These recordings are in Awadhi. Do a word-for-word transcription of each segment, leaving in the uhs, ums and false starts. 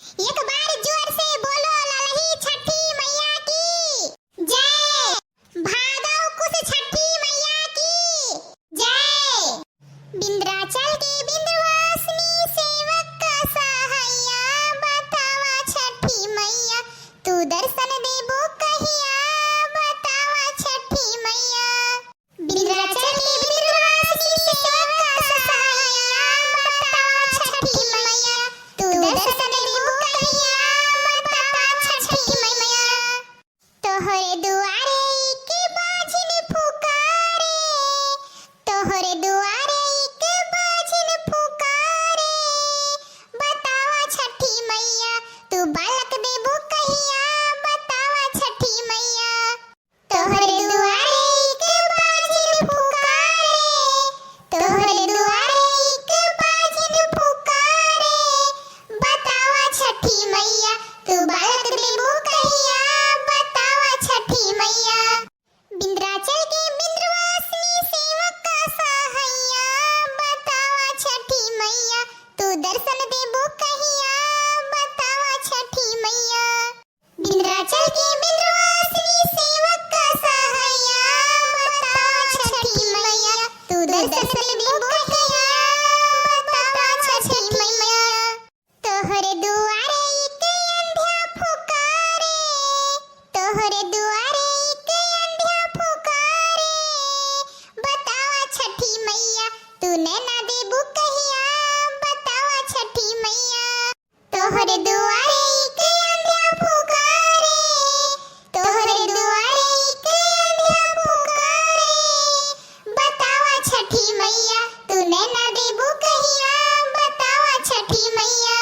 एक बार जोर से बोलो, ललही छठी मैया की जय। भादव कुस छठी मैया की जय। विंध्याचल के विंध्यवासिनी सेवक का सहाया, बतावा छठी मैया, तू दर्शन देबू कहिया, बतावा छठी मैया। विंध्याचल के विंध्यवासिनी सेवक का सहाया, बतावा छठी मैया, तू दर्शन देबू कहिया, बतावा छठी मैया। तोहरे दुआरे के बाझिन पुकारे, तोहरे दुआरे के बाझिन पुकारे, बतावा छठी मैया, तू बालक देबू कहिया, बतावा छठी मैया। तोहरे दुआरे के बाझिन पुकारे, तोहरे दुआरे के बाझिन पुकारे, बतावा छठी मैया, तू बालक देबू कहिया, बतावा छठी मैया। विंध्याचल के विंध्यवासिनी सेवक का सहाया, बतावा छठी मैया, तू दर्शन देबू कहिया, बतावा छठी मैया। विंध्याचल के विंध्यवासिनी सेवक का सहाया, बतावा छठी मैया, तू दर्शन देबू कहिया, बतावा छठी मैया। तोहरे दुआरे के अंधिया पुकारे, तोहरे दुआरे के अंधिया पुकारे, बतावा छठी मैया, तू नैना देबू कहिया, बतावा छठी मैया। तोहरे दुआरे के अंधिया पुकारे, तोहरे दुआरे के अंधिया पुकारे, बतावा छठी मैया, तू नैना देबू कहिया, बतावा छठी मैया।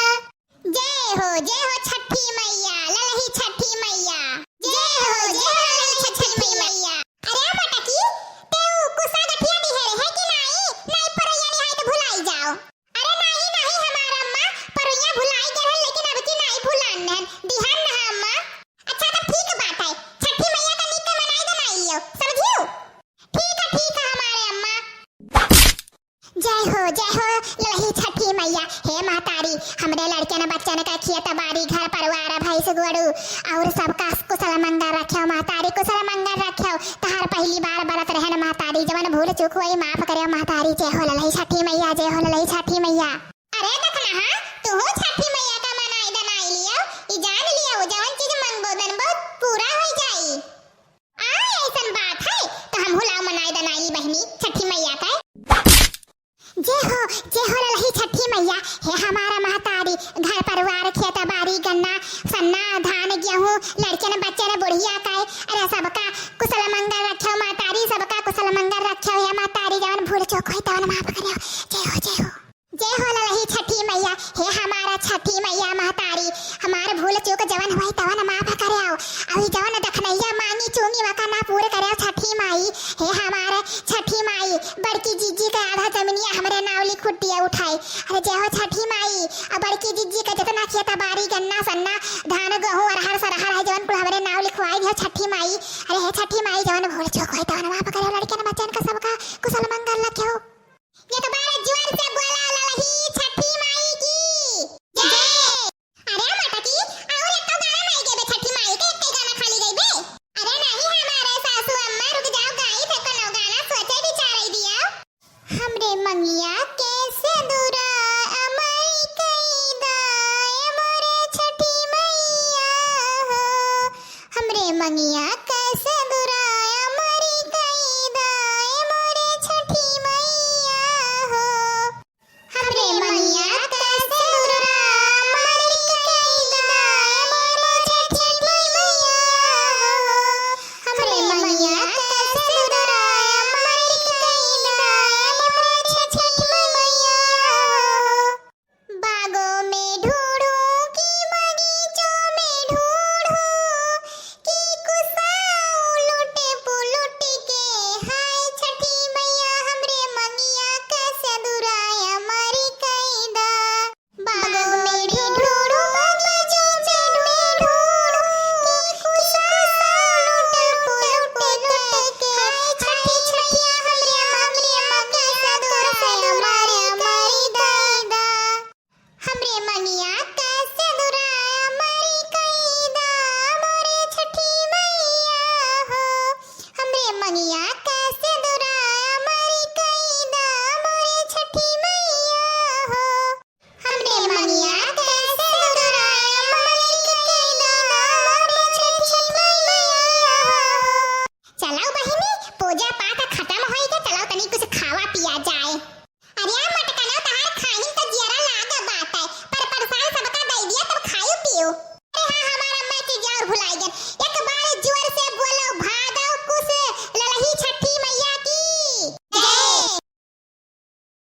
जय हो, जय हो छठी मैया, ललही छठी मैया। जय हो, जय हो ललही छठी मैया। अरे मटकी, ते ऊ कुसा गठिया दिहे रहे कि नाई? नाई परैया निहाई तो भुलाई जाओ। अरे नाही, नाही हमार अम्मा, परैया भुलाई गए रहन, लेकिन अब की नाही भुलान रहन, दिहन ना अम्मा। अच्छा, तब ठीक बात है, छठी मैया का नीक मनाई दनाई लियो, समझियो? ठीक है, ठीक है हमारे अम्मा। जय हो, जय हो ललही छठी मैया। हे महतारी, हमरे लड़कन बच्चन का खेत बारी, घर परिवार, भैंस गोरू और सबका कुशल मंगल रख्यो महतारी, कुशल मंगल रख्यो। तहार पहली बार बरत रहन महतारी, जवन भूल चूक होई माफ करियो महतारी। जय हो ललही छठी मैया, जय हो ललही छठी मैया। अरे दखना हा, तुहू छठी मैया का मनाई दनाई लियो, ई जान लियो, जवन चीज मंगबो दनबो पूरा होई जाई। आ, ऐसन बात है, तो हमहू लाओ मनाई दनाई ली बहिनी छठी मैया का। जय हो, जय हो ललही छठी मैया, हे हमारा महतारी, घर परिवार, खेत बारी, गन्ना, सन्ना, धान, गेहूं, लड़कन बच्चन, बुढ़िया का, अरे सबका कुशल मंगल रख्यो महतारी, सबका कुशल मंगल रख्यो हे महतारी, जवन भूल चूक होई तवन माफ करियो। जय हो, जय हो। जय हो ललही छठी मैया, हे हमारा छठी मैया महतारी, हमार भूल चूक जवन होई तवन माफ करियो। अभी जवन दखनैया मांगी चूंगी वका ना पूर करियो छठी माई, हे हमारे छठी माई, बड़की जीजी का आधा जमीनिया हमरे नाव लिख दिया उठाई। अरे जय हो छठी माई, अब बड़की जीजी का जितना खेत बारी गन्ना सन्ना धान गेहूं अरहर सरहर